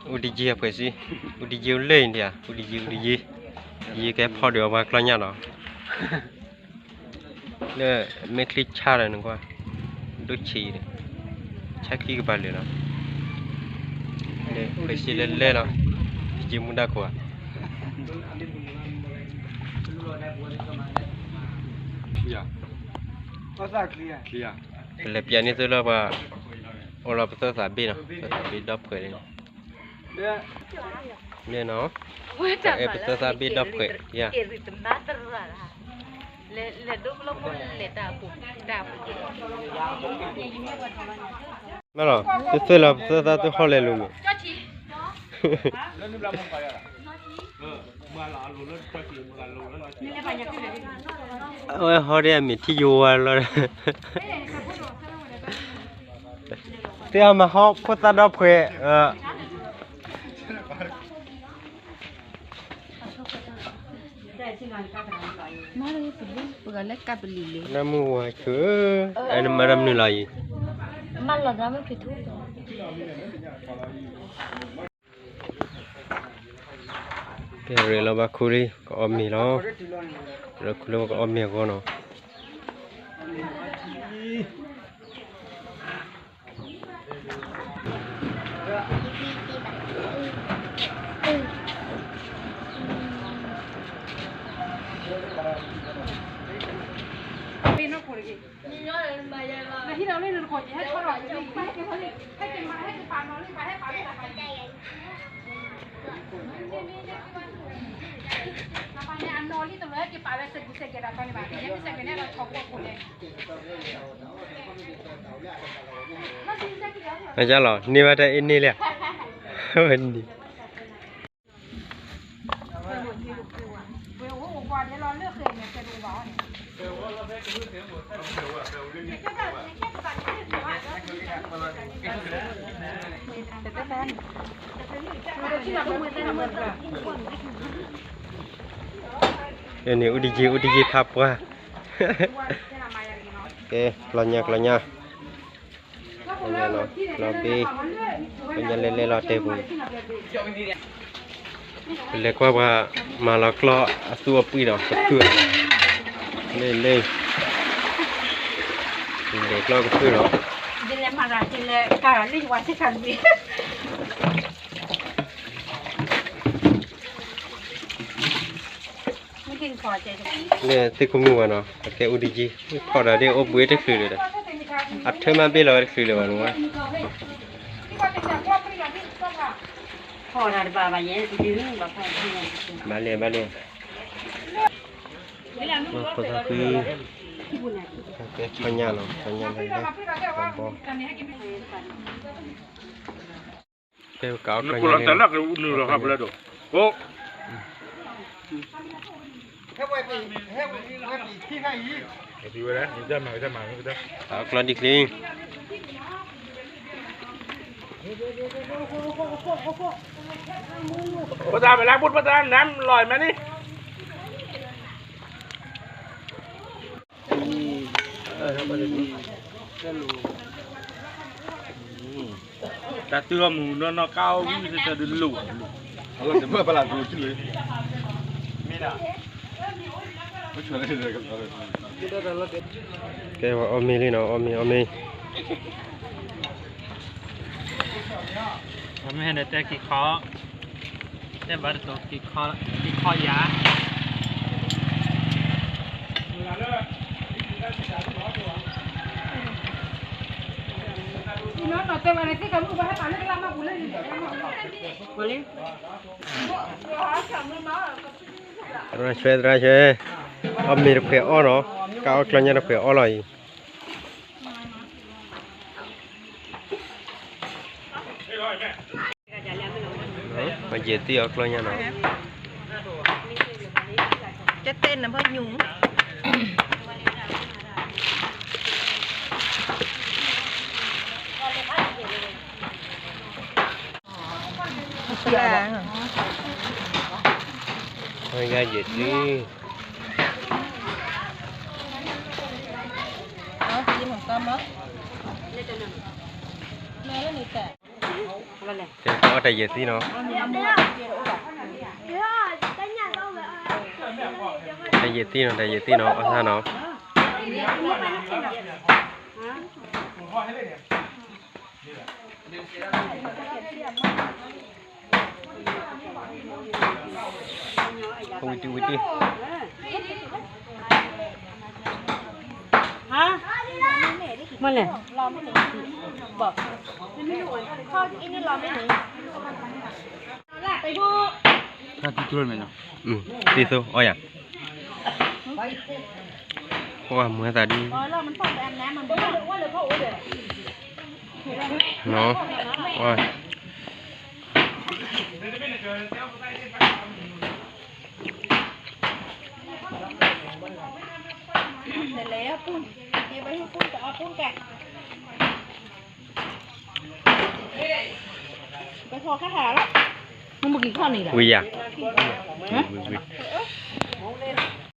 အူတယ့အဖှဲးစံ, အူတယ့အိၣ်လၢအံၤဒံးဧါ, အူတယ့ အူတယ့, ယကဟဲဖီဒုးအီၤပှၤကျီညၣ်လီၤ. လၢမဲာ်ချံဆါဒီးနကွၢ်, ဒိၣ်ဆံးဒီး, ဆါခံကပၤလၢာ်လီၤ. ဖှဲးစံလၢလဲၣ်လီၤ, ယမူဒါခိၣ်ဧါ. ပလဲၤပျဲန့ၢ်သုလၢပှၤ, အိၣ်လီၤပသၢသးဘ့ၣ်နီၤ, သၢသးဘ့ၣ်ဒီဖှဲးန့ၣ်, န့ၣ်နီၤ, အဲၣ်ပသၢသးဘ့ၣ်ဒီဖှဲးယါ. မ့ၢ်လီၤ, သုသၢလီၤပသၢသးသုဟီၣ်လဲၤလိၤမ့ၢ် အဝဲဟီဒ်အမ့ၢ်ထံယိဝါလီၤ, သုအမၤဟီၣ်ဖိသၣ်ဒီဖှဲး, မ့ၢ်လၢပဂၤလၢကပလံၤလံ, နမုၢ်ဝၤဆူ, နမၤတၢ်မနုၤလီၤအံၤ, မၤလီၤဒီးမ့ၢ်ဖံးထူ ကဲ ရ့လီၤဘၣ်ခူလံ ကအီၣ်မ့ၤလီၤ, ရ့ခူလၢကအီၣ်မ့ၤအဂီၢ်နီၤ. အလီၤ န့ၢ်ဘၣ်တၢ်အ့န့ၢ်လံ, ဝဲန့ၣ် န့ၣ် အူတယ့ အူတယ့ဖးပှၢ်, ကဲ ကျီညါ ကျီညါ ကျီညါလီၤ, ကျီဘ့ၣ်, ကျီညါလဲၤလဲၤလီၤတဲပူၤ, ပလဲၤကွၢ်ပှၤမၤလီၤကျီအသူအပှံၢ်ဒီး ကဖုၣ်, လ့လ့, လဲၤကျီကဖုၣ်လီၤ. လၢသုးခိၣ်မုၣ်ဝဲနီၤ အကဲအူတယ့, ဖီၣ်ဒီးဒ်အိၣ်ဘှံးတချုးလၢၤဒီး, အထၢမၤဘ့ၣ်လီၤဝဲတချုးလၢၤဘၣ်နီၤ, ဘၣ်လဲၣ် ဘၣ်လဲၣ်, ဖိသၣ်ခွံ, ကဲ ခီညၣ်လီၤ ခီညၣ်လီၤ, ကဘီ ကဲ ကးအီၣ်ကျီညါန့ၣ်လီၤ, ကးအီၣ်ကျီဒံချ့, ဖိသၣ်မ့ၢ်လၢဘူး ဖိသၣ်နမ်လီၤမးန့ၣ် တၢ်တုၤအီၤမုၢ်နီၢ်နီၢ်ကါအီၣ်ဝံၣ်တၢ်ဒုးလိၣ်, ကဲ အီၣ်မ့ၤလံနီၤ အီၣ်မ့ၤ အီၣ်မ့ၤ, ပမ့ၢ်ဟဲဒီးတဲက့ၤခီ, တဲဘၣ်တတိၤက့ၤခီယၤ သရၣ်ဆွဲ သရၣ်ဆွဲ, အီၣ်မ့ၤတဖှဲးအီၣ်နီၤ, ကးအီၣ်ကျီညါတဖှဲးအီၣ်လီၤအံၤ, ပယဲၢ်သံအီၣ်ကျီညါနီၤ, ကတဲနဘၣ်ညူ ယဲၢ်သံ, မ့ၢ်လၢန့ၣ်တၢ် တဲအီၣ်တၢ်ယဲၢ်သံနီၤ, တၢ်ယဲၢ်သံနီၤ, တၢ်ယဲၢ်သံနီၤ, အီၣ်ဆၣ်နီၤ. ဝံၤတုၤ ဝံၤတုၤ. ဟါ, မ့ၢ်လဲၣ်, ဘၣ်, တံၤသိအီယၤ, ပှၤမွဲသးဒ်, နီၤ, ပှၤ ဝံၤယၤ, ဝံၤ ဝံၤ